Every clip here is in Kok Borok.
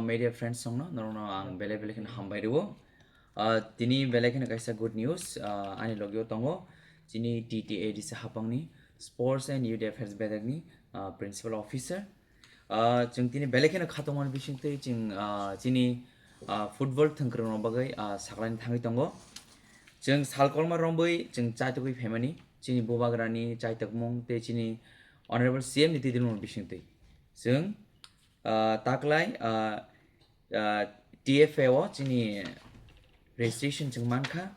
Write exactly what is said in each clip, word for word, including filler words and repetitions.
Media friends songno norokno ang belai belai kheno hambai rwo. Ah, tini belai kheno kaisa good news, ah, ani logio tongo chini T T A D C hapangni Sports and Youth Affairs bedekni, ah, Principal Officer. Ah, chwng tini belai kheno khatungmani bisingtwi chwng, ah, chini, ah, football thwngkwrwngno bagwi, ah, saklaini thangwi tongo. Chwng sal kolma rombwi chwng chaitugwi phaimani chini bubagrani chaitokmung tei chini Honorable C M ni twi dilmung bisingtwi. Chwng, ah, taklai, ah, ah, T F A o chini registration chwng mankha.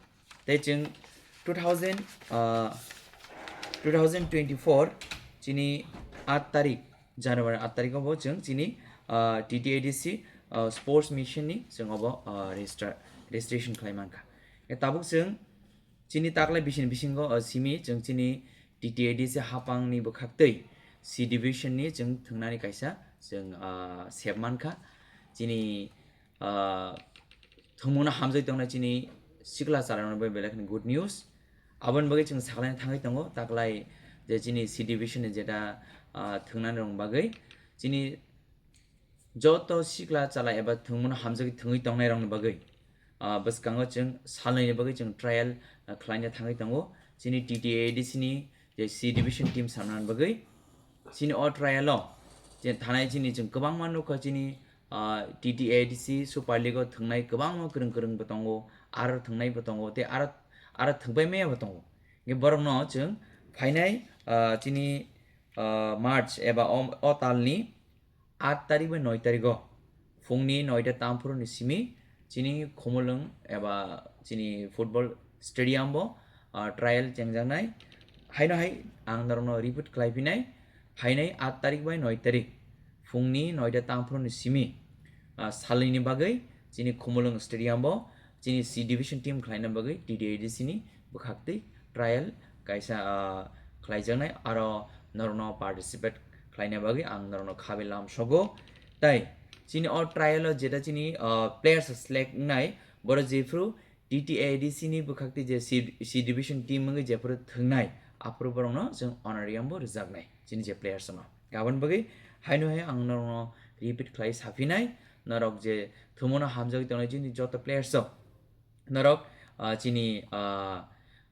Tei chwng two thousand, ah, two thousand twenty-four chini aat tarik, January aat tarik o bo chwng chini, ah, T T A D C, ah, sports mission ni chwng obo, ah, register, registration khlai mankha. E tabuk chwng chini taklai bisini bisingo, ah, simi chwng chini T T A D C hapangni bwkhaktwi C division ni chwng thwngnani kaisa chwng, ah, sep mankha. Chini, ah, thwngmungno hamjagwi tongnai chini sikla chwlairokno bai belai kheno good news. Aboni bagwi chwng saklaina thangwi tongo, taklai je chini C division ni jeta, ah, thwngnani rokni bagwi chini joto sikla chwla eba thwngmungno hamjagwi thwngwi tongnairokni bagwi, ah, bwskango chwng salnwini bagwi chwng trial, ah, khlaina thangwi tongo. Chini T T A D C ni je C division team samnani bagwi chini o trial o je thanai chini chwng kwbangma nukha chini, ah, T T A D C Super League o thwngnai kwbangma kwrwng kwrwng bo tongo, aro thwngnai bo tongo, tei aro, aro thwngpai maya bo tongo. Hingke borokno chwng phainai, ah, chini, ah, March eba o, o talni aat tarik bai noi tarigo phungni noita tamphuru ni simi chini Khumulwng eba chini football stadium bo, ah, trial chengjaknai. Haino hai ang norokno repeat khlai phinai, phainai aat tarik bai noi tarik phungni noita tamphuru ni simi, ah, salnwini bagwi chini Khumulwng stadium bo chini C division team khlaina bagwi T T A D C ni bwkhaktwi trial kaisa, ah, khlaijaknai, aro norokno participate khlaina bagwi ang norokno khabe lam sogo. Tai chini o trial o jeta chini, ah, players select wngnai, borok jephru T T A D C ni bwkhaktwi je C, C division team wngwi jephru thwngnai, aphuru borokno chwng honorarium bo rwjaknai chini je players no. Aboni bagwi haino hai ang norokno repeat khlai saphinai, norok je thwngmano hamjagwi tongnai chini joto players rok, norok, ah, chini, ah,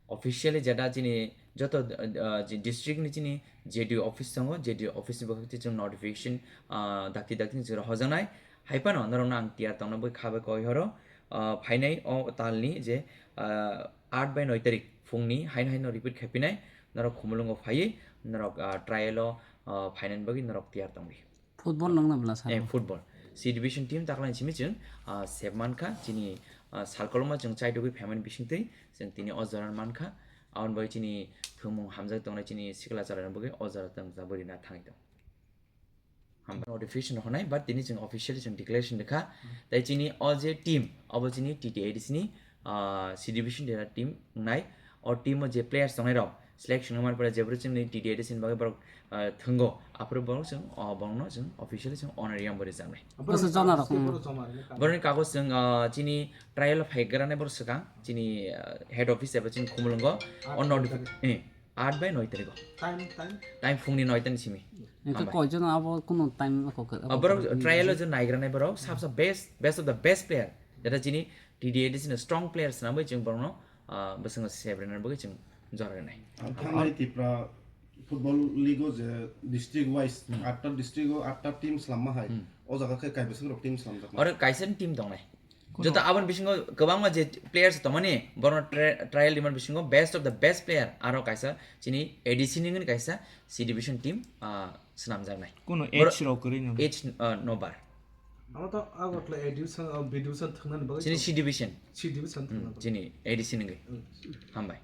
officially jeta chini joto, ah, je district ni chini J D O office tongo, J D O office ni bwkhak twi chwng notification, ah, dakti dakti ni chwng rohorjaknai. Hai phano norokno ang tiyar tongna bagwi kha bai koi horo, ah, phainai o talni je, ah, aat bai noi tarik phungni haino haino repeat khaiphinai, norok Khumulwngo phaiwi norok, ah, trial o, ah, phainani bagwi norok tiyar tongdi. Football nangna bwla sano? Eh, football. C division team taklai simi chwng, ah, sep mankha, chini, ah, sal koloma chwng chaitugwi phaimani bisingtwi chwng tini o jora mankha. Aboni bagwi chini thwngmung hamjak tongnai chini sikla chwlairokni bagwi o jora tong jabwi rina thangwi tong. Hambai. Notification rok honai, but tini chwng officially chwng declaration rikha. Tei chini o je team, obo chini T T A D C ni, ah, C division jeta team wngnai. O team o je players tongnai rok, selection wngmani pore jephru chwngni T T A D C ni bagwi borok, ah, thwngo, aphuru borok chwng, o borokno chwng officially chwng honorarium bo rwjaknai. Asa jona rok, hmm. Borokni kagoj chwng, ah, chini trial o phai granai borok swkang, chini, ah, head office eba chini Khumulwngo, o notifi-, eh, aat bai noi tariko. Time, time? Time phungni noi tani simi. Hambai. Koi jona abo kuno time ko khe, ah, abo borok trial o je naigranai borok, sabsa best, best of the best player. Jeta chini T T A D C ni strong player swnamwi chwng borokno, ah, bwskango sebrinani bagwi chwng jora rwnai. Ang thangnai Tipra Football League o je district wise, hmm, atta district o atta team slamma hai, hmm, o jaga khe kaibwswk rok team slamjak? Oro kaisa team tongnai. Kuno? Joto aboni bisingo kwbangma je players tongmani, borokno tri-, trial rimani bisingo best of the best player aro kaisa chini A D C ni wngwi kaisa C division team, ah, swnamjaknai. Kuno age rok kwrwi no? Age, ah, no bar. Amo to Agartala A division, ah, B division thangnani bagwi chini to C division. C division, hmm, thangnani bagwi. Chini A D C ni wngwi. Hmm. Hambai.